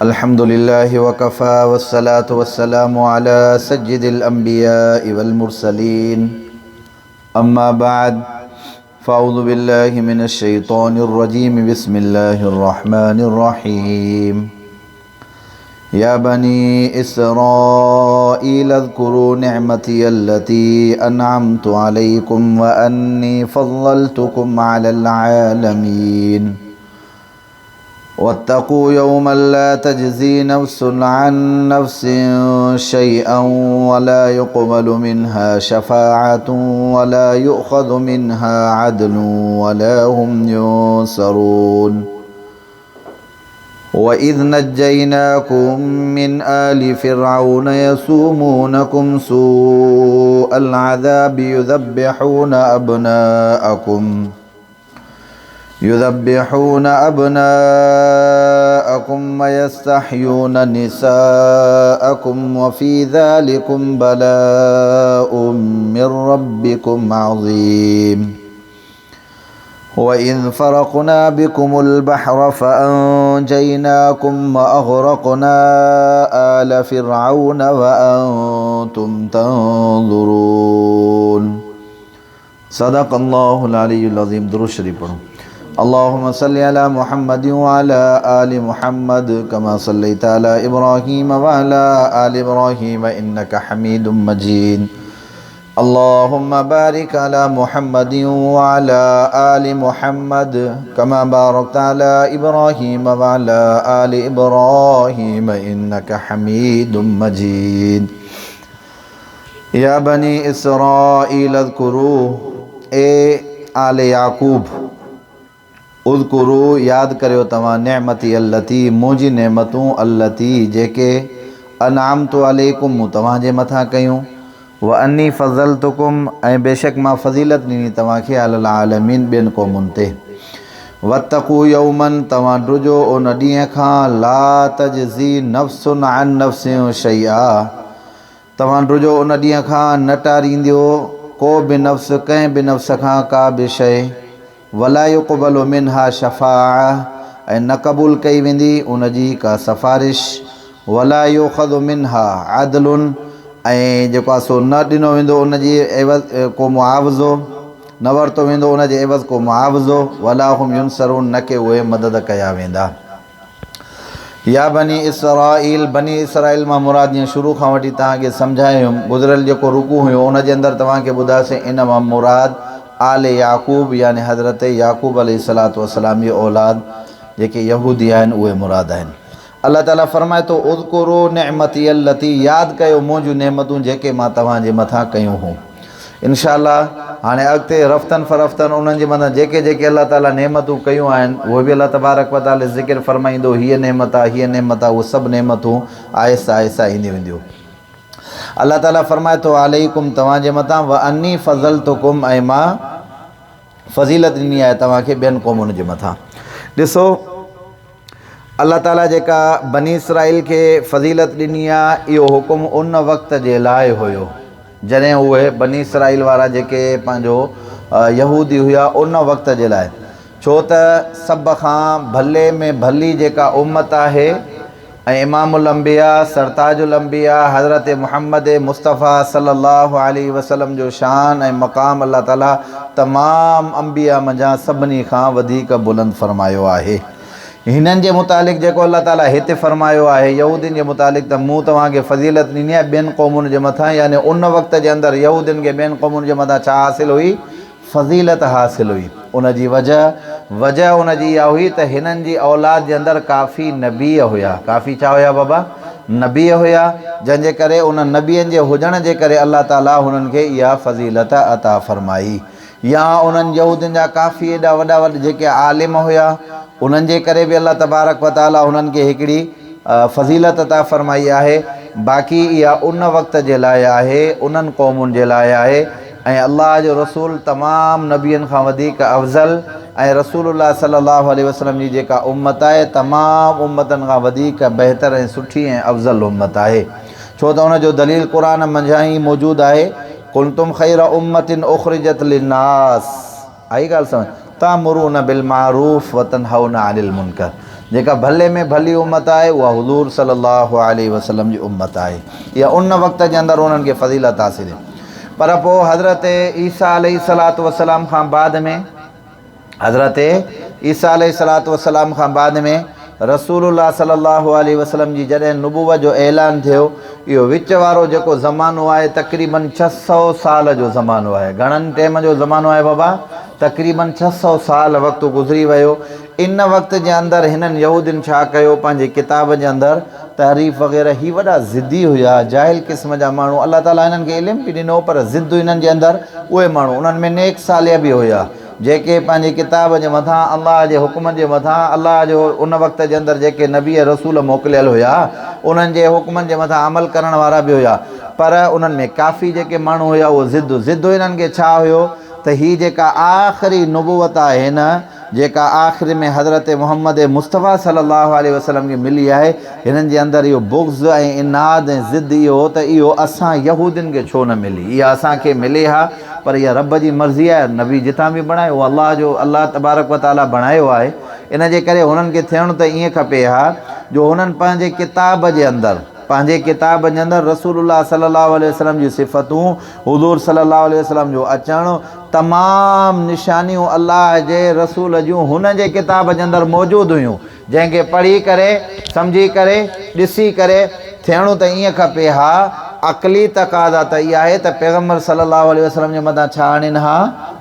الحمد لله وكفى والصلاة والسلام على سيد الأنبياء والمرسلين أما بعد فأعوذ بالله من الشيطان الرجيم بسم الله الرحمن الرحيم يا بني إسرائيل اذكروا نعمتي التي أنعمت عليكم وأني فضلتكم على العالمين واتقوا يوما لا تجزي نفس عن نفس شيئا ولا يقبل منها شفاعة ولا يؤخذ منها عدل ولا هم ينصرون وإذ نجيناكم من آل فرعون يسومونكم سوء العذاب يذبحون أبناءكم يذبحون أبناءكم ويستحيون نساءكم وفي ذلكم بلاء من ربكم عظيم وإذ فرقنا بكم البحر فأنجيناكم وأغرقنا آل فرعون وأنتم تنظرون صدق الله العلي العظيم درود شريف پڙهون اللهم صل على محمد وعلى آل محمد كما صليت على ابراهيم وعلى آل ابراهيم انك حميد مجيد اللهم بارك على محمد وعلى آل محمد كما باركت على ابراهيم وعلى آل ابراهيم انك حميد مجيد يا بني اسرائيل اذڪروا اي آل يعقوب اذڪروا ياد ڪريو توهان نعمتي التي منهنجي نعمتون التي جيڪي انعمت عليڪم مون توهان جي مٿان ڪيون واني فضلتڪم ۽ بيشڪ مان فضيلت ڏني توهان کي علي العالمين ٻين قومن تي واتقوا يوما توهان ڊڄو ان ڏينهن کان لا تجزي نفس عن نفس شيئا توهان ڊڄو ان ڏينهن کان، نه ٽارينديو ڪو به نفس ڪنهن به نفس کان ڪا به شيء، ولا يقبل منها شفاعة ۽ نه قبول ڪئي ويندي ان جي ڪا سفارش، ولا يؤخذ منها عدل ۽ جيڪو آهي سو نه ڏنو ويندو ان جي عيوض ڪو معاوضو، نه ورتو ويندو ان جي عيوض ڪو معاوضو، ولا هم ينصرون نه ڪي اهي مدد ڪيا ويندا. يا بني اسرائيل، بني اسرائيل مان مراد جيئن شروع کان وٺي توهان کي سمجهايو هيم، گذريل جيڪو رڪوع هيو ان جي اندر توهان کي ٻڌايوسين ان مان مراد آل يعقوب يعني حضرت يعقوب عليه الصلوة والسلام جي اولاد جيڪي يهودي آهن اهي مراد آهن. الله تعالي فرمائي ٿو اذڪروا نعمتي التي ياد ڪيو منهنجون نعمتون جيڪي مان توهان جي مٿان ڪيون هون. انشاء الله هاڻي اڳتي رفتن فرفتن انهن جي مٿان جيڪي جيڪي الله تعالي نعمتون ڪيون آهن اهي به الله تبارڪ و تعالي ذڪر فرمائيندو هيء نعمت آهي هيء نعمت آهي اهي سڀ نعمتون آهستي آهستي اينديون وينديون الله تعالي فرمائي ٿو عليڪم توهان جي مٿان واني فضلتڪم ۽ مان فضيلت ڏني آهي توهان کي ٻين قومن جي مٿان ڏسو الله تعاليٰ جيڪا بني اسرائيل کي فضيلت ڏني آهي اهو حڪم ان وقت جي لاء هيو جڏهن اهي بني اسرائيل وارا جيڪي پنهنجو يهودي هيا ان وقت جي لاء ڇو ته سڀ کان ڀلي ۾ ڀلي جيڪا امت آهي ۽ امام الانبياء سرتاج الانبياء حضرت محمد مصطفيٰ صلي الله عليه وسلم جو شان ۽ مقام الله تعاليٰ تمام انبياء منجهان سڀني کان وڌيڪ بلند فرمايو آهي. هنن جي متعلق جيڪو الله تعاليٰ هت فرمايو آهي، يهودين جي متعلق، ته مون توهان کي فضيلت ڏني آهي ٻين قومن جي مٿان، يعني ان وقت جي اندر يهودين کي ٻين قومن جي مٿان ڇا حاصل هئي؟ فضيلت حاصل هئي. ان جي وجه، وجه ان جي اها هئي ته هنن جي اولاد جي اندر ڪافي نبي هيا. ڪافي ڇا هيا بابا؟ نبي هيا، جنهن جي ڪري انهن نبين جي هجڻ جي ڪري الله تعاليٰ هنن کي اها فضيلت عطا فرمائي. يا انهن يهودين جا ڪافي ايڏا وڏا وڏا جيڪي عالم هيا انهن جي ڪري به الله تبارڪ و تعالي هنن کي هڪڙي فضيلت عطا فرمائي آهي باقي اها ان وقت جي لاء آهي انهن قومن جي لاء آهي ۽ الله جو رسول تمام نبين کان وڌيڪ افضل ۽ رسول الله صلي الله عليه وسلم جي جيڪا امت آهي تمام امتن کان وڌيڪ بهتر ۽ سٺي ۽ افضل امت آهي ڇو ته ان جو دليل قرآن منجهان ئي موجود آهي ڪنتم خير امة اخرجت للناس آئي ڳالهه سمجهه تامرون بالمعروف وتنهون عن المنڪر جيڪا ڀلي ۾ ڀلي امت آهي اها حضور صلي الله عليه وسلم جي امت آهي. اها ان وقت جي اندر انهن کي فضيلت حاصل هئي. پر پوء حضرت عيسيٰ عليه الصلوة والسلام کان بعد ۾ حضرت عيسيٰ عليه الصلوة والسلام کان بعد ۾ رسول الله صلي الله عليه وسلم جي جڏهن نبوت جو اعلان ٿيو، اهو وچ وارو جيڪو زمانو آهي تقريباً 600 سال جو زمانو آهي. گهڻن ٽيم جو زمانو آهي بابا؟ تقريباً 600 سال وقت گذري ويو. ان وقت جي اندر هنن يهودين ڇا ڪيو، پنهنجي ڪتاب جي اندر تحريف وغيره، هي وڏا ضدي هيا، جاهل قسم جا ماڻهو، الله تعاليٰ هنن کي علم به ڏنو پر ضد هنن جي اندر، اهي ماڻهو انهن ۾ نيڪ صالح به هيا، جيڪي پنهنجي ڪتاب جي مٿان، الله جي حڪمن جي مٿان، الله جو ان وقت جي اندر جيڪي نبي ۽ رسول موڪليل هيا، انهن جي حڪمن جي مٿان عمل ڪرڻ وارا به هيا، پر انهن ۾ ڪافي جيڪي ماڻهو هيا اهو ضد، ضد هنن کي ڇا هيو ته هي جيڪا آخري نبوت آهي نه، جيڪا آخر ۾ حضرت محمد مصطفيٰ صلي الله عليه وسلم کي ملي آهي، هنن جي اندر اهو بغض ۽ عناد ۽ ضد اهو هو ته اهو اسان يهودين کي ڇو نه ملي، اها اسان کي ملي ها، پر اها رب جي مرضي آهي، نبي جتان به بڻائي اهو الله جو الله تبارڪ و تعاليٰ بڻايو آهي، ان جي ڪري هنن کي ٿيڻ ته ائين کپي ها جو هنن پنهنجي ڪتاب جي اندر پنهنجي ڪتاب جي اندر رسول الله صلي الله عليه وسلم جون صفتون، حضور صلي الله عليه وسلم جو اچڻ، تمام نشانيون الله جي رسول جون هن جي ڪتاب جي اندر موجود هيون، جنهن کي پڙهي ڪري، سمجهي ڪري، ڏسي ڪري، ٿيڻو ته ائين کپي ها، عقلي تقاضا ته اها آهي ته پيغمبر صلي الله عليه وسلم جي مٿان ڇا آڻين ها؟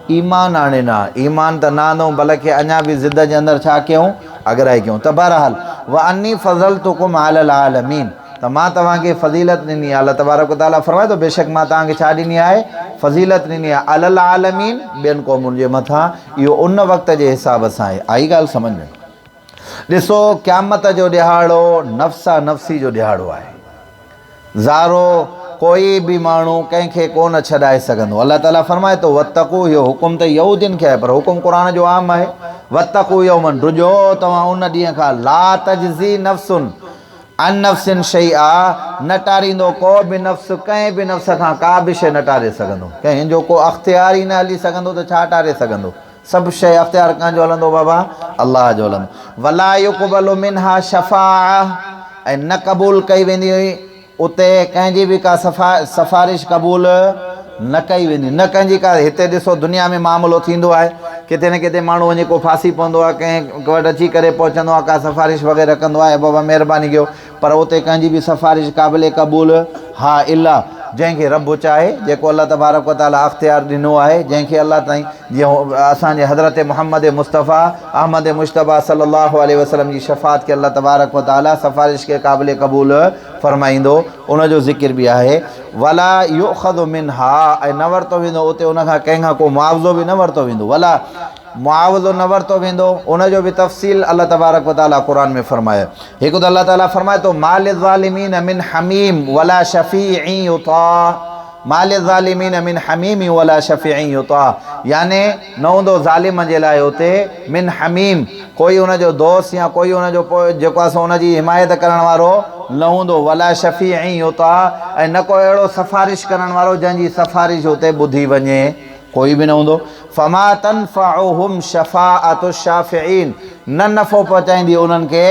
ايمان آڻين ها، ايمان ته نه آندئون بلڪه اڃا به ضد جي اندر ڇا ڪيائون؟ اڳرائي ڪيائون ته بهرحال واني فضلتڪم علي العالمين ته مان توهان کي فضيلت ڏني آهي، الله تبارڪ وتعاليٰ فرمائي ٿو بيشڪ مان توهان کي ڇا ڏني آهي؟ فضيلت ڏني آهي علي العالمين ٻين قومن جي مٿان، اهو ان وقت جي حساب سان آهي. آئي ڳالهه سمجهه ۾؟ ڏسو قيامت جو ڏهاڙو نفسا نفسي جو ڏهاڙو آهي. زارو ڪوئي به ماڻهو ڪنهن کي ڪو نه ڇڏائي سگهندو. الله تعاليٰ فرمائي ٿو واتقوا اهو حڪم ته يهودين کي آهي پر حڪم قرآن جو عام آهي واتقوا يوما ڊڄو توهان ان ڏينهن کان لا تجزي نفس عن نفس شيئا نه ٽاريندو ڪو به نفس ڪنهن به نفس کان ڪا به شيء نه ٽاري سگهندو ڪنهن جو ڪو اختيار ئي نه هلي سگهندو ته ڇا ٽاري سگهندو سڀ شيء اختيار ڪنهن جو هلندو بابا؟ الله جو هلندو. ولا يقبل منها شفاعة ۽ نه قبول ڪئي ويندي اتي ڪنهن جي به ڪا سفارش قبول نه ڪئي ويندي نه ڪنهن جي ڪا هتي ڏسو دنيا ۾ معاملو ٿيندو آهي ڪٿي نه ڪٿي ماڻهو وڃي ڪو ڦاسي پوندو آهي ڪنهن وٽ اچي ڪري پهچندو آهي ڪا سفارش وغيره ڪندو آهي بابا مهرباني ڪيو پر اتي ڪنهن جي به سفارش قابل قبول ها الا جنهن کي رب چاهي، جيڪو الله تبارڪ و تعاليٰ اختيار ڏنو آهي، جنهن کي الله تائين جيئن اسان جي حضرت محمد مصطفيٰ احمد مجتبيٰ صلي الله عليه وسلم جي شفاعت کي الله تبارڪ و تعاليٰ سفارش کي قابل قبول فرمائيندو ان جو ذڪر به آهي ولا يؤخذ منها ۽ نه ورتو ويندو اتي ان کان ڪنهن کان ڪو معاوضو به نه ورتو ويندو ولا معاوضو نه ورتو ويندو ان جو به تفصيل الله تبارڪ و تعاليٰ قرآن ۾ فرمايو. هڪ ته الله تعاليٰ فرمائي ٿو ما للظالمين من حميم ولا شفيع يطاع ما للظالمين من حميم ولا شفيع يطاع يعني نه هوندو ظالم جي لاء اتي من حميم ڪوئي ان جو دوست يا ڪوئي ان جو جيڪو آهي سو ان جي حمايت ڪرڻ وارو نه هوندو ولا شفيع يطاع ۽ نه ڪو اهڙو سفارش ڪرڻ وارو جنهن جي سفارش اتي ٻڌي وڃي ڪوئي به نه هوندو. فما تنفعهم شفاعة الشافعين نه نفعو پهچائيندي انهن کي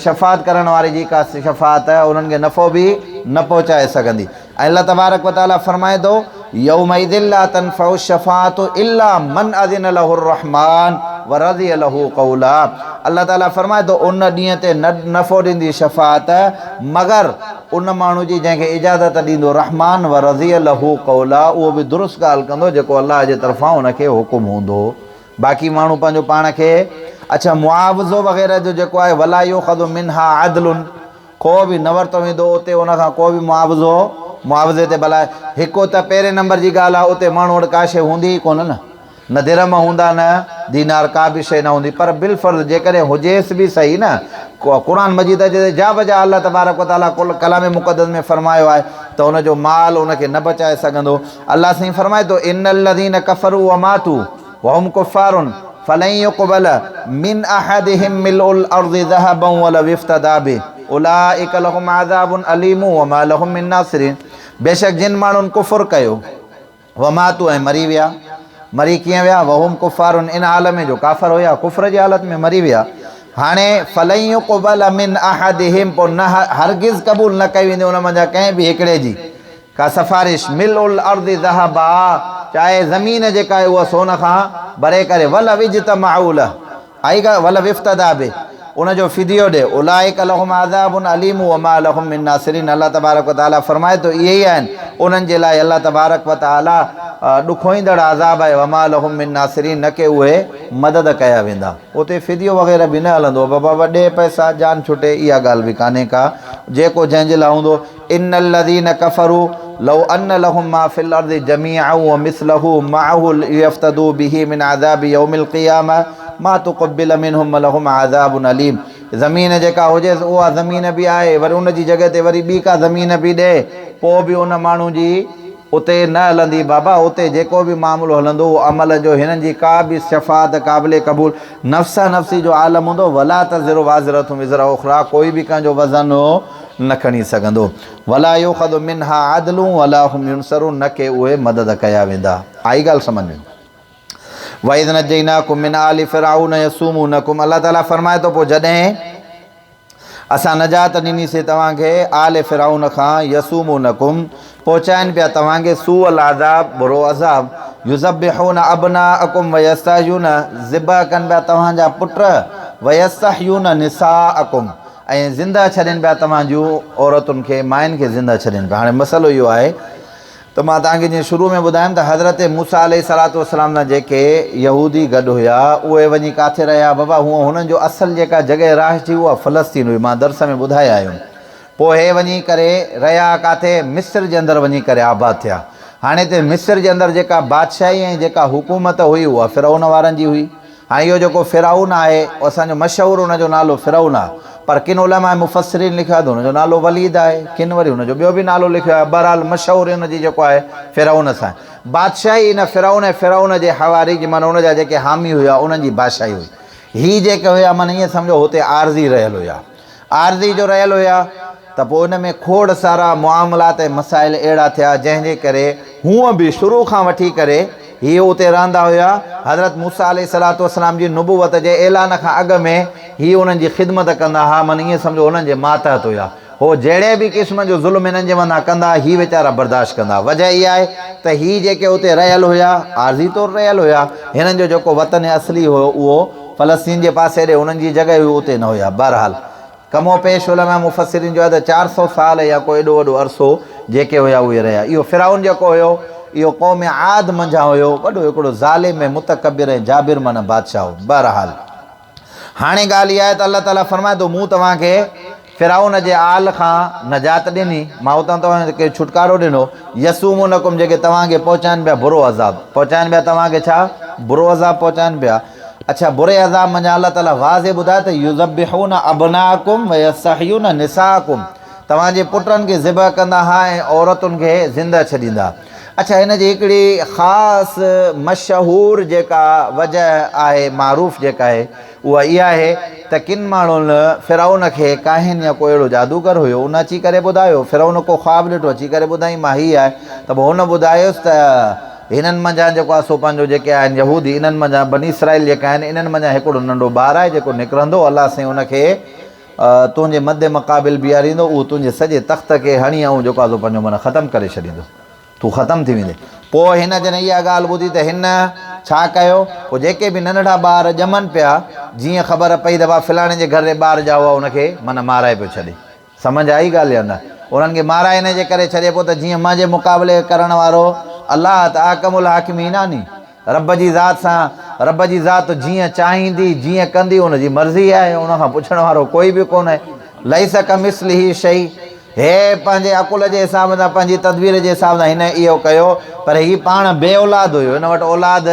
شفاعت ڪرڻ واري جي ڪا شفاعت انهن کي نفعو به نه پهچائي سگهندي ۽ الله تبارڪ وتعالي فرمائي ٿو يومئذ لا تنفع الشفاعة الا من اذن له الرحمن ورضي له قولا الله تعالي فرمائي ٿو ان ڏينهن تي نه نفعو ڏيندي شفاعت مگر ان ماڻهو جي جنهن کي اجازت ڏيندو رحمان ورضي له قولا اهو به درست ڳالهه ڪندو جيڪو الله جي طرفان ان کي حڪم هوندو باقي ماڻهو پنهنجو پاڻ کي اڇا معاوضو وغيره جو جيڪو آهي ولا يؤخذ منها عدل ڪو به نه ورتو ويندو اتي ان کان ڪو به معاوضو معاوضي تي ڀلا هڪ ته پهرين نمبر جي ڳالهه آهي اتي ماڻهو وٽ ڪا شيء هوندي ئي ڪونه نه نه درهم هوندا نه دينار ڪا به شيء نه هوندي پر بالفرض جيڪڏهن هجيس به سهي نه قرآن مجيد جي جا بجا الله تبارڪ و تعاليٰ ڪلام مقدس ۾ فرمايو آهي ته ان جو مال ان کي نه بچائي سگهندو الله سائين فرمائي ٿو ان الذين كفروا وماتوا وهم كفار فلن يقبل من احدهم ملء الارض ذهبا ولو افتدى به اولئك لهم عذاب اليم وما لهم من ناصرين بيشڪ جن ماڻهن ڪفر ڪيو وماتوا ۽ مري ويا، مري ڪيئن ويا؟ وهم ڪفار ان حال ۾ جو ڪافر هيا، ڪفر جي حالت ۾ مري ويا. هاڻي فلن يقبل من احدهم پوء نه هرگز قبول نه ڪئي ويندي ان منجهان ڪنهن به هڪڙي جي ڪا سفارش ملء الارض ذهبا چاهي زمين جيڪا آهي اها سون کان ڀري ڪري ولو اجتمعوا له آئي ڳالهه ولو افتديٰ به ان جو فديو ڏي اولئک لهم عذاب اليم وما لهم من ناصرين الله تبارڪ وتعالي فرمائي ٿو اهي ئي آهن انهن جي لاء الله تبارڪ وتعالي ڏکوئيندڙ عذاب آهي وما لهم من ناصرين نه ڪي اهي مدد ڪيا ويندا. اتي فديو وغيره به نه هلندو بابا ڏي پئسا جان ڇٽي اها ڳالهه به ڪانهي ڪا جيڪو جنهن جي لاء هوندو ان الذين ڪفروا لو ان لهم ما في الارض جميعا ومثله معه ليفتدوا به من عذاب يوم القيامه ما تقبل منهم ولهم عذاب اليم زمين جيڪا هجيس اها زمين به آهي وري ان جي جڳهه تي وري ٻي ڪا زمين به ڏي پوء به ان ماڻهو جي اتي نه هلندي بابا اتي جيڪو به معاملو هلندو اهو عمل جو هنن جي ڪا به شفاعت قابل قبول نفسا نفسي جو عالم هوندو ولا تزر وازرة وزر اخريٰ ڪوئي به ڪنهن جو وزن نه کڻي سگهندو ولا يؤخذ منها عدل ولا هم ينصرون نه ڪي اهي مدد ڪيا ويندا آئي ڳالهه سمجهه ۾. واذ نجيناڪم من آل فرعون يسومونڪم الله تعالي فرمائي ٿو پوء جڏهن اسان نجات ڏني سي توهان کي آل فرعون کان يسومونڪم پهچائن پيا توهان کي سوء العذاب برو عذاب يذبحون ابناءڪم ويستحيون ذبح ڪن پيا توهان جا پٽ ويستحيون نساءڪم ۽ زنده ڇڏين پيا توهان جون عورتن کي ماين کي زنده ڇڏين پيا هاڻي مسئلو اهو آهي ته مان توهان کي جيئن شروع ۾ ٻڌايم ته حضرت موسيٰ عليه الصلوة والسلام سان جيڪي يهودي گڏ هيا اهي وڃي ڪاٿي رهيا بابا هونء هنن جو اصل جيڪا جڳهه رهائش ٿي اها فلسطين هئي مان درس ۾ ٻڌائي آيم پوء هي وڃي ڪري رهيا ڪاٿي مصر جي اندر وڃي ڪري آباد ٿيا هاڻي هتي مصر جي اندر جيڪا بادشاهي ۽ جيڪا حڪومت هئي اها فرعون وارن جي هئي هاڻي اهو جيڪو فرعون آهي، اسان جو مشهور ان جو نالو فرعون آهي، پر ڪن علماء مفسرين لکيو آهي ته ان جو نالو وليد آهي، ڪن وري ان جو ٻيو به نالو لکيو آهي، بهرحال مشهور ان جي جيڪو آهي فرعون سان آهي. بادشاهي ان فرعون ۽ فرعون جي حواري جي معنيٰ ان جا جيڪي حامي هيا انهن جي بادشاهي هئي. هي جيڪي هيا معنيٰ ائين سمجهو هتي عارضي رهيل هيا. عارضي جو رهيل هيا ته پوء ان ۾ کوڙ سارا معاملات ۽ مسائل اهڙا ٿيا جنهن جي ڪري هونء به شروع کان وٺي ڪري هي اتي رهندا هيا حضرت موسيٰ عليه الصلوة والسلام جي نبوت جي اعلان کان اڳ ۾ هي انهن جي خدمت ڪندا ها من ائين سمجهو انهن جي ماتحت هيا هو جهڙي به قسم جو ظلم هنن جي مٿان ڪندا هي ويچارا برداشت ڪندا وجه اها آهي ته هي جيڪي اتي رهيل هيا عارضي طور رهيل هيا هنن جو جيڪو وطن اصلي هيو اهو فلسطين جي پاسي ڏي انهن جي جڳهه هئي اتي نه هيا. بهرحال ڪم و پيش علماء مفسرين جو آهي ته 400 سال يا ڪو ايڏو وڏو عرصو جيڪي هيا اهي رهيا. اهو فرعون جيڪو هيو اهو قوم عاد منجهان هيو وڏو هڪڙو ظالم ۽ متڪبر ۽ جابر معنيٰ بادشاهه هو. بهرحال هاڻي ڳالهه اها آهي ته الله تعاليٰ فرمائي ٿو مون توهان کي فرعون جي آل کان نجات ڏني، مان اتان توهان کي ڇوٽڪارو ڏنو، يسومونڪم جيڪي توهان کي پهچائن پيا برو عذاب، پهچائن پيا توهان کي ڇا؟ برو عذاب پهچائن پيا. اڇا بري عذاب منجهان الله تعاليٰ واضح ٻڌايو ته يذبحون ابناءڪم ويستحيون نساءڪم توهان جي پٽن کي ذبح ڪندا ها ۽ عورتن کي زنده ڇڏيندا. اڇا هن جي هڪڙي خاص مشهور جيڪا وجه آهي معروف جيڪا آهي اها اها آهي ته ڪن ماڻهن فرعون کي ڪاهن يا ڪو اهڙو جادوگر هيو ان اچي ڪري ٻڌايو فرعون ڪو خواب ڏٺو اچي ڪري ٻڌائين مان هي آهي ته پوء هن ٻڌايس ته هنن منجهان جيڪو آهي سو پنهنجو جيڪي آهن يهودي انهن منجهان بني اسرائيل جيڪا آهن انهن منجهان هڪڙو ننڍو ٻار آهي جيڪو نڪرندو الله سائين ان کي تنهنجي مد مقابل بيهاريندو اهو تنهنجي سڄي تخت کي هڻي ۽ جيڪو آهي سو پنهنجو معنيٰ ختم ڪري ڇڏيندو تون ختم ٿي ويندين. پوء هن جڏهن اها ڳالهه ٻڌي ته هن ڇا ڪيو؟ پوء جيڪي به ننڍڙا ٻار ڄمن پيا، جيئن خبر پئي ته ڀاء فلاڻي جي گهر ڏي ٻار ڄائو آهي، ان کي معنيٰ مارائي پيو ڇڏي. سمجهه آئي ڳالهه يا نه؟ انهن کي مارائي ان جي ڪري ڇڏي پيو ته جيئن منهنجي مقابلي ڪرڻ وارو الله ته احڪم الحاڪمين آهي ني. رب جي ذات سان، رب جي ذات جيئن چاهيندي، جيئن ڪندي، ان جي مرضي آهي، ان کان پڇڻ وارو ڪوئي به ڪونهي. ليس ڪمثله شيء، هي پنهنجي عقل جي حساب سان، پنهنجي تدبير جي حساب سان هن اهو ڪيو، پر هي پاڻ بي اولاد هيو، هن وٽ اولاد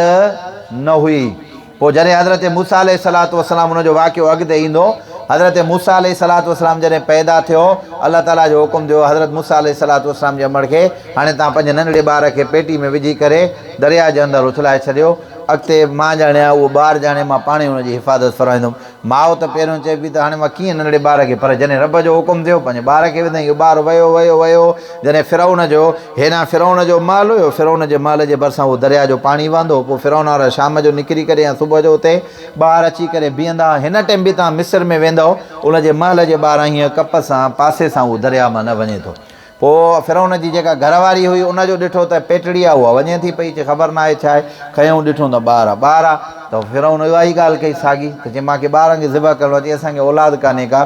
نه هئي. پوء جڏهن حضرت موسيٰ عليه الصلوة والسلام ان جو واقعو اڳتي ايندو، حضرت موسيٰ عليه الصلوة والسلام جڏهن پيدا ٿيو، الله تعاليٰ جو حڪم ٿيو حضرت موسيٰ عليه الصلوة والسلام جي امڙ کي، هاڻي توهان پنهنجي ننڍڙي ٻار کي پيٽي ۾ وجهي ڪري درياء جي اندر اڇلائي ڇڏيو. اڳتي مان ڄاڻيان اهو ٻار ڄاڻي مان پاڻهي ان جي حفاظت فرمائيندم. ماء ته پهريون چئي پئي ته هاڻي مان ڪيئن ننڍڙي ٻار کي پر جڏهن رب جو حڪم ٿيو پنهنجي ٻار کي وڌائين اهو ٻار ويو ويو ويو جڏهن فرعون جو هيڏانهن فرعون جو محل هيو فرعون جي محل جي ڀرسان اهو درياء جو پاڻي وهندو هو پوء فرعون وارا شام جو نڪري ڪري يا صبح جو اتي ٻاهر اچي ڪري بيهندا ها هن ٽيم به توهان مصر ۾ ويندؤ ان جي محل جي ٻاهران هيئن ڪپ سان پاسي سان اهو درياء مان نه وڃي ٿو پوء فرعون جي جيڪا گهر واري هئي، ان جو ڏٺو ته پيٽڙي آ، اها وڃي ٿي پئي، چي خبر ناهي ڇا آهي، کنيائون ڏٺو ته ٻار آ، ٻار آ، ته فرعون اها ئي ڳالهه ڪئي ساڳي، ته چي مان کي ٻارن کي ذبح ڪرڻو آ، چي اسان کي اولاد ڪانهي ڪا،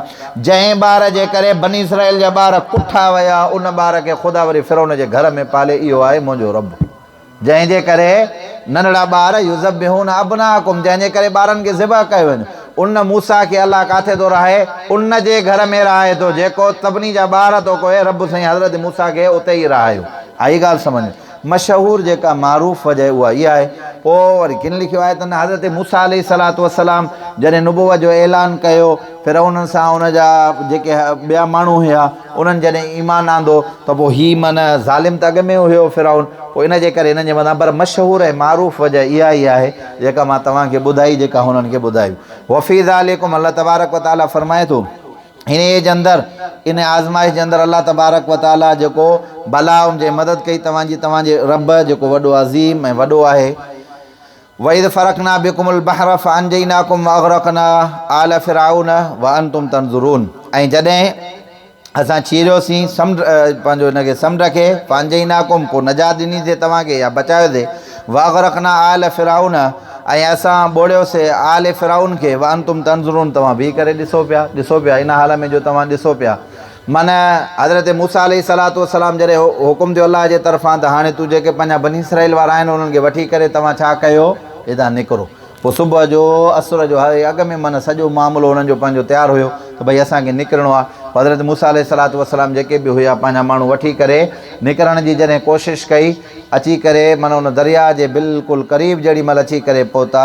جنهن ٻار جي ڪري بني اسرائيل جا ٻار ڪٺا ويا، ان ٻار کي خدا وري فرعون جي گهر ۾ پالي، اهو آهي منهنجو رب. جنهن جي ڪري ننڍڙا ٻار يذبحون ابناءڪم جنهن جي ڪري ٻارن کي ذبح ڪيو وڃي ان موسيٰ کي الله ڪاٿي ٿو رهائي ان جي گهر ۾ رهائي ٿو جيڪو سڀني جا ٻار ٿو ڪوهي رب سائين حضرت موسيٰ کي اتي ئي رهايو آئي ڳالهه سمجهه ۾ مشهور جيڪا معروف وجه اها اها آهي پوء وري ڪن لکيو آهي ته نه حضرت موسيٰ عليه الصلوة والسلام جڏهن نبوت جو اعلان ڪيو فرعونن سان ان جا جيڪي ٻيا ماڻهو هيا انهن جڏهن ايمان آندو ته پوء هي معنيٰ ظالم ته اڳ ۾ هيو فرعون پوء ان جي ڪري هنن جي مٿان پر مشهور ۽ معروف وجه اها ئي آهي جيڪا مان توهان کي ٻڌائي جيڪا هنن کي ٻڌائي وفي ذالڪم الله تبارڪ وتعاليٰ فرمائي ٿو انهيء جي اندر ان آزمائش جي اندر الله تبارڪ وتعاليٰ جيڪو بلاء جي مدد ڪئي توهان جي توهان جي رب جيڪو وڏو عظيم ۽ وڏو آهي واذ فرقنا بڪم البحر فانجيناڪم واغرقنا آل فرعون وانتم تنظرون ۽ جڏهن اسان چيريوسين سمنڊ پنهنجو ان کي سمنڊ کي فانجيناڪم پوء نجات ڏنيسين توهان کي يا بچايوسين واغرقنا آل فرعون ۽ اسان ٻوڙيوسين آل فرعون کي وانتم تنظرون توهان بيهي ڪري ڏسو پيا ڏسو پيا ان حال ۾ جو توهان ڏسو پيا معنيٰ، حضرت موسيٰ عليه الصلوة والسلام جڏهن حڪم ٿيو الله جي طرفان ته هاڻي تون جيڪي پنهنجا بني اسرائيل وارا آهن انهن کي وٺي ڪري توهان ڇا ڪيو هتان نڪرو. پوء صبح جو اسر جو اڳ ۾ معنيٰ سڄو معاملو انهن جو پنهنجو تيار هيو ته ڀئي اسان کي نڪرڻو آهي. پوء حضرت موسيٰ عليه الصلوة والسلام جيڪي به هيا پنهنجا ماڻهو وٺي ڪري نڪرڻ جي جڏهن ڪوشش ڪئي اچي ڪري معنيٰ ان درياء جي بلڪل قريب جهڙي مهل اچي ڪري پهتا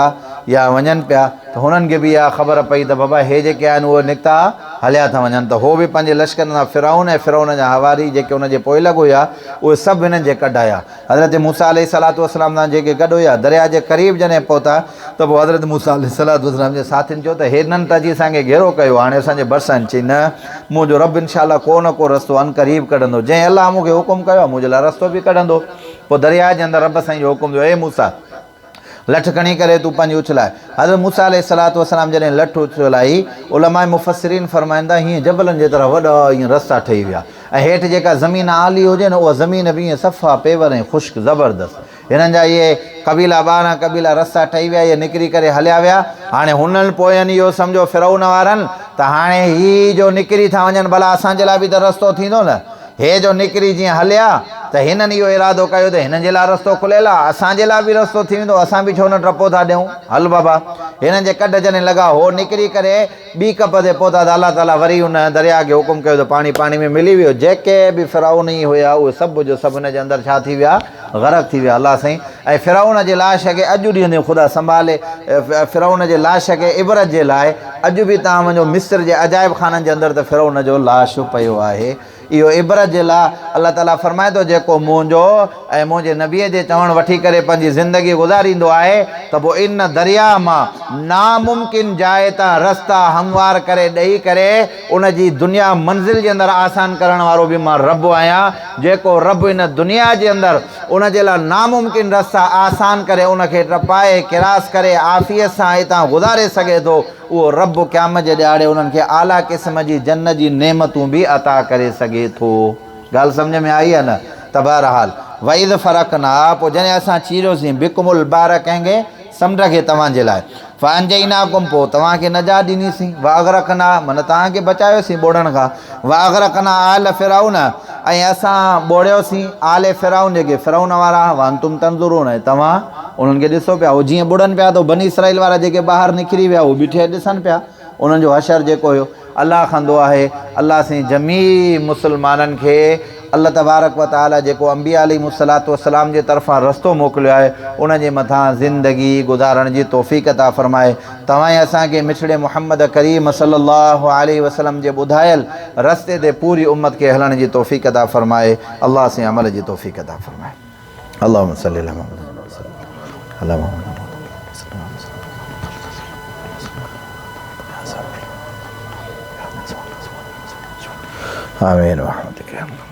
يا وڃن پيا ته هنن کي به اها خبر پئي ته بابا هي جيڪي آهن اهي نڪتا هليا ٿا وڃن ته هو به پنهنجي لشڪر سان فرعون ۽ فرعون جا حواري جيڪي ان جي پوئلڳ هيا اهي سڀ هنن جي ڪڍ آيا. حضرت موسيٰ عليه الصلوة والسلام سان جيڪي گڏ هيا درياء جي قريب جڏهن پهتا ته پوء حضرت موسيٰ عليه الصلوة والسلام جي ساٿين چيو ته هنن ته اچي اسان کي گهيرو ڪيو هاڻي اسان جي ڀرسان آهن چئي نه منهنجو رب انشاء الله ڪو نه ڪو رستو عنقريب ڪڍندو جنهن الله مون کي حڪم ڪيو آهي منهنجي لاء رستو به ڪڍندو پوء درياء جي اندر رب سائين جو حڪم ٿيو اي موسيٰ! لٺ کڻي ڪري تون پنهنجي اڇلاء. حضرت موسيٰ عليه الصلوة والسلام جڏهن لٺ اڇلائي، علماء مفسرين فرمائن ٿا هيئن جبلن جي طرح وڏا ائين رستا ٺهي ويا ۽ هيٺ جيڪا زمين آلي هجي نه اها زمين به ائين صفا پيور ۽ خشڪ زبردست. هنن جا اهي قبيلا 12 قبيلا رستا ٺهي ويا اهي نڪري ڪري هليا ويا. هاڻي هنن پوين اهو سمجهيو فرعون وارن ته هاڻي هي جو نڪري ٿا وڃن ڀلا اسان جي لاء به ته رستو ٿيندو نه. هي جو نڪري جيئن هليا ته هنن اهو ارادو ڪيو ته هنن جي لاء رستو کليل آ، اسان جي لاء به رستو ٿي ويندو، اسان به ڇو نه ٽپو ٿا ڏيون، هل بابا. هنن جي ڪڍ جڏهن لڳا، هو نڪري ڪري ٻي ڪپ تي پهتا ته الله تعاليٰ وري ان درياء کي حڪم ڪيو ته پاڻي پاڻي ۾ ملي ويو، جيڪي به فرعوني هيا اهي سڀ جو سڀ ان جي اندر ڇا ٿي ويا؟ غرق ٿي ويا. الله سائين ۽ فرعون جي لاش کي اڄ ڏينهن تائين خدا سنڀالي، فرعون جي لاش کي عبرت جي لاء اڄ به توهان وڃو مصر جي عجائب خانن جي اندر ته فرعون جو لاش پيو آهي. اهو عبرت جي لاء الله تعاليٰ فرمائي ٿو جيڪو منهنجو ۽ منهنجي نبيء جي چوڻ وٺي ڪري پنهنجي زندگي گذاريندو آهي ته پوء ان درياء مان ناممڪن جاء تان رستا هموار ڪري ڏئي ڪري ان جي دنيا منزل جي اندر آسان ڪرڻ وارو به مان رب آهيان جيڪو رب ان دنيا جي اندر ان جي لاء ناممڪن رستا آسان ڪري ان کي ٽپائي ڪراس ڪري عافيت سان هتان گذاري سگهي ٿو اهو رب قيامت جي ڏهاڙي انهن کي اعليٰ قسم جي جنت جي نعمتون به عطا ڪري سگهي ٿو. ڳالهه سمجهه ۾ آئي يا نه؟ ته بهرحال، واذ فرقنا، پوء جڏهن اسان چيريوسين، بڪم البحر، ڪنهن کي؟ سمنڊ کي توهان جي لاء، فانجيناڪم، پوء توهان کي نجات ڏنيسين، واغرقنا، معنيٰ توهان کي بچايوسين ٻوڙڻ کان، واغرقنا آل فرعون، ۽ اسان ٻوڙيوسين آل فرعون جيڪي فرعون وارا هئا، وانتم تنظرون، ۽ توهان انهن کي ڏسو پيا، هو جيئن ٻڙن پيا ته بني اسرائيل وارا جيڪي ٻاهر نڪري ويا اهي بيٺي ڏسن پيا، انهن جو حشر جيڪو هيو. الله کان دعا آهي الله سائين جميع مسلمانن کي الله تبارڪ و تعالي جيڪو انبياء عليهم الصلوة والسلام جي طرفان رستو موڪليو آهي ان جي مٿان زندگي گذارڻ جي توفيق عطا فرمائي توهان ۽ اسان کي مٺڙي محمد ڪريم صلي الله عليه وسلم جي ٻڌايل رستي تي پوري امت کي هلڻ جي توفيق عطا فرمائي الله سائين عمل جي توفيق عطا فرمائي اللهم صلي علي محمد علي محمد. آمين برحمتک.